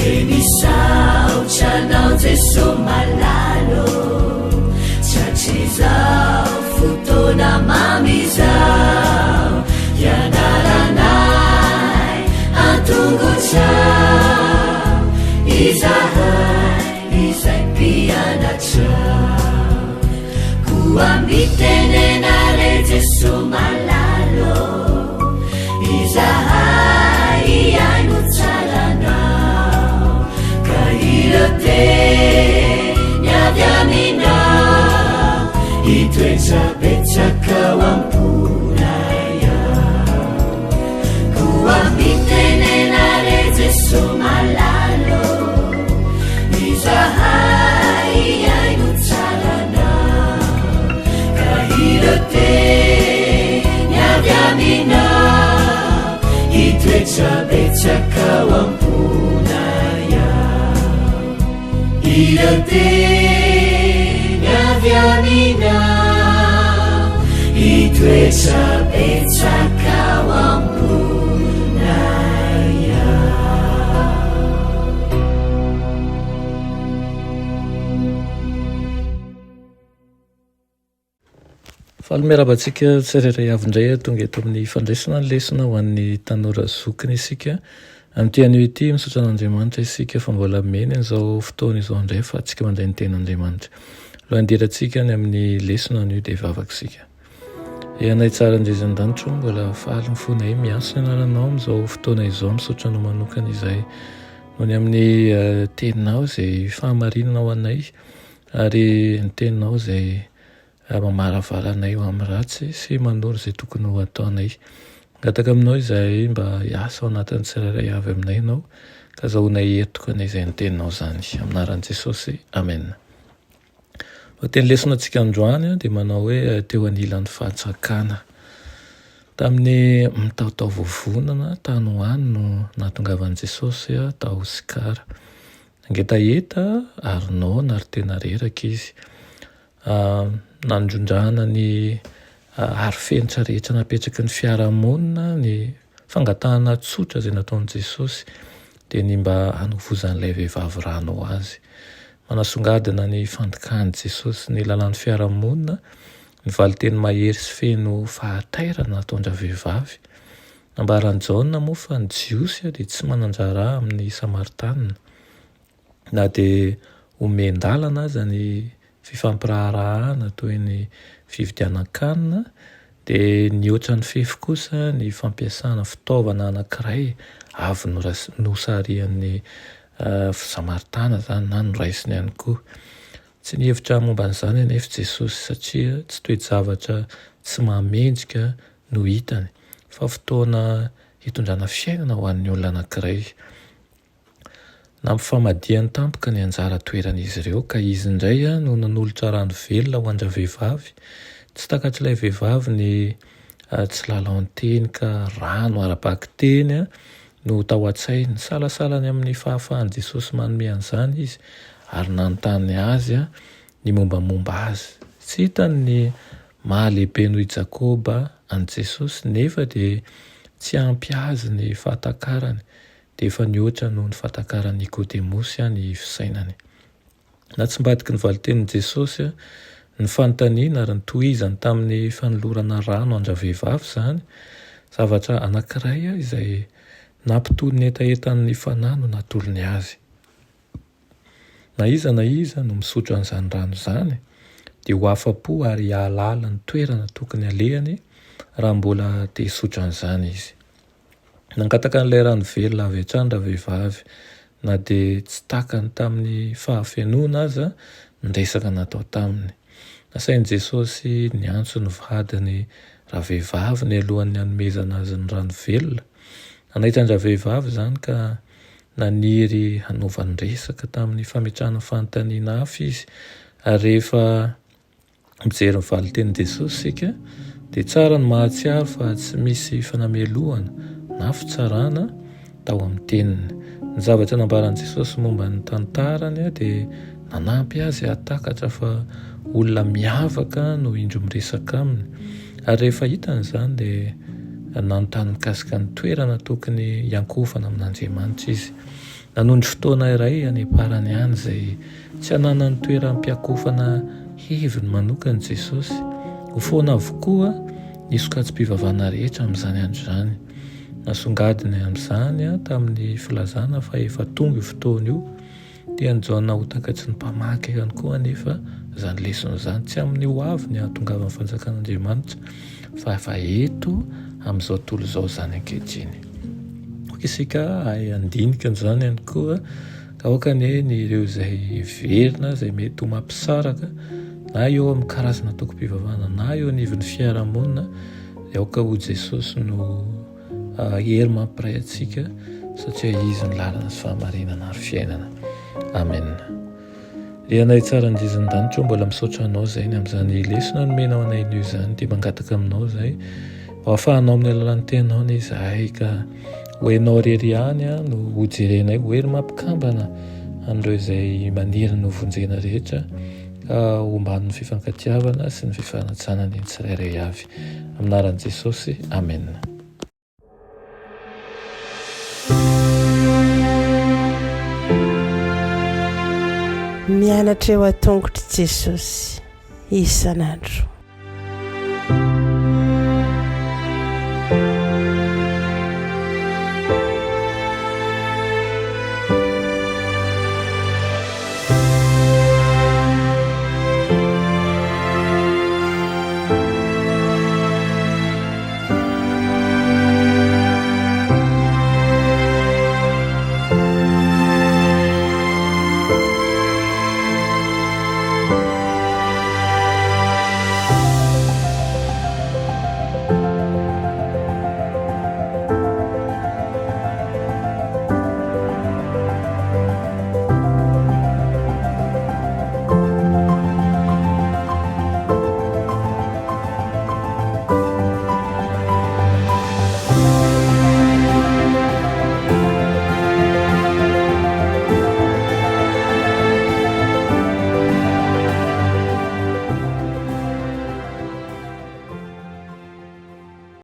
Dia misaotra anao Jeso malala ô, Tratrizao fotoana mamy izao, Hianaranay an-tongotrao, Izahay izay mpianatrao. Koa mitenena re Jeso malala ô, Izahay hihaino tsara anao, Ka ireo teny avy aminao, Hitoetra betsaka ao am-ponay ao. Koa mitenena re Jeso malala ô, Izahay hihaino tsara anao, Ka ireo teny avy aminao, Hitoetra betsaka ao am-ponay ao. Ireo teny avy aminao, Hitoetra betsaka ao am-ponay ao. Faly miarahaba antsika tsirairay avy indray tonga eto amin'ny fandraisana ny lesona ho an'ny tanora zokiny isika. Amin'ity anio ity, misaotra an'Andriamanitra isika fa mbola meny an'izao fotoana izao indray fa antsika mandray ny tenin'Andriamanitra. Alohan'ny hidirantsika any amin'ny lesona anio dia hivavaka isika. Ry Anay tsara indrindra an-danitra ô, mbola faly ny fonay miantso ny anaranao amin'izao fotoana izao, misaotra anao manokana izahay noho ny amin'ny eh, teninao izay fahamarinana ho anay ary ny teninao izay Mamaravara anay ho amin'ny ratsy sy manoro izay tokony ho ataonay. Mangataka aminao izahay mba hiasa ao anatin'ny tsirairay avy aminay ianao, ka azahoanay hery tokana izay ny teninao izany. Amin'ny anaran'i Jesosy, Amen. Lohateny lesona antsika androany dia manao hoe teo anilan'ny fahatsakana. Tamin'ny mitaotao vovonana tany ho any no nahatongavan'i Jesosy tao Sikara. Nangetaheta ary noana ary tena reraka izy. Nandrondrana ny arofenitra rehetra napetraky ny fiarahamonina ny fangatahana tsotra izay nataon'i Jesosy, dia ny mba hanovozan'ilay vehivavy rano ho azy. Manasongadina ny fandikan'i Jesosy ny lalàn'ny fiarahamonina ny valinteny mahery sy feno fahatairana nataon-dravehivavy. Nambaran'i Jaona moa fa ny Jiosy dia tsy manan-draharaha amin'ny Samaritanina. Na dia omen-dalana aza ny fifampiraharahana toy ny fividianan-kanina dia nihoatra ny fefy kosa ny fampiasana fitaovana anankiray avy nosarihan'ny Samaritana izany na noraisiny ihany koa. Tsy nihevitra momba an'izany anefa Jesosy satria tsy toe-javatra tsy mahamendrika no hitany fa fotoana hitondrana fiainana ho an'ny olona anankiray. Nampifamadihany tampoka ny anjara toeran'izy ireo ka izy indray no nanolotra rano velona ho an-dravehivavy. Tsy takatr'ilay vehivavy ny tsy lalaon-teny ka rano ara-bakiteny no tao an-tsainy. Nisalasala ny amin'ny fahafahan'i Jesosy manome an'izany izy ary nanontany azy ny mombamomba azy. Tsy hitany ny maha lehibe noho i Jakoba an'i Jesosy nefa dia tsy ampy azy ny fahatakarany dia efa nihoatra noho ny fahatakaran'i Nikodemosy ny fisainany. Natsimbadiky ny valin-tenin'i Jesosy ny fanontaniana ary nitohizany tamin'ny fanolorana rano an-dravehivavy izany, zavatra anankiray izay nampitony ny hetahetan'ny fanahy no natolony azy. Na iza na iza no misotro an'izany rano izany dia ho afa-po ary hahalala ny toerana tokony halehany raha mbola te hisotro an'izany izy. Nangataka an'ilay rano velona avy hatrany ravehivavy, na dia tsy takany tamin'ny fahafenoana aza ny resaka natao taminy. Nasain'i Jesosy niantso ny vadiny ravehivavy nialohan'ny hanomezana azy ny rano velona. Nanaitra an-dravehivavy izany ka naniry hanova ny resaka tamin'ny fametrahana fanontaniana hafa izy, ary rehefa mijery ny valin-tenin'i Jesosy isika, dia tsara ny mahatsiaro fa tsy misy fanamelohana na fitsarana tao amin'ny teniny. Ny zavatra nambaran'i Jesosy momba ny tantarany dia nanampy azy hahatakatra fa olona miavaka no indro miresaka aminy. Ary rehefa hitany izany dia nanontany mikasika ny toerana tokony hiankohofana amin'Andriamanitra izy. Nanondro fotoana iray any am-parany any izay tsy hananany toeram-piakofana heviny manokana Jesosy. Ho foana avokoa ny sokajim-pivavahana rehetra amin'izany andro izany. Nasongadiny amin'izany tamin'ny filazana fa efa tonga io fotoana io. Tian'i Jaona ho takatry ny mpamaky ihany koa anefa izany lesona izany. Tsy amin'ny ho avy ny hahatongavan'ny fanjakan'Andriamanitra fa efa eto amin'izao tontolo izao izany ankehitriny. Aoka isika hahay handinika an'izany ihany koa ka aoka anie ny ireo izay heverina izay mety ho mampisaraka na eo amin'ny karazana antokom-pivavahana na eo anivon'ny fiarahamonina dia aoka ho Jesosy no hery mampiray antsika satria Izy no lalana sy fahamarinana ary fiainana. Amen. Ry Anay tsara indrindra an-danitra ô, mbola misaotra Anao izay ny amin'izany lesona nomenao anay anio izany, dia mangataka aminao izay ho afahanao amin'ny alalan'ny teninao anie izahay ka ho Ianao irery ihany no ho jerenay ho hery mampikambana an'ireo izay maniry ny ho vonjena rehetra ka homban'ny fifankatiavana sy ny fifanajana ny tsirairay avy. Amin'ny anaran'i Jesosy, Amena. Mianatra eo an-tongotr'i Jesosy isan'andro.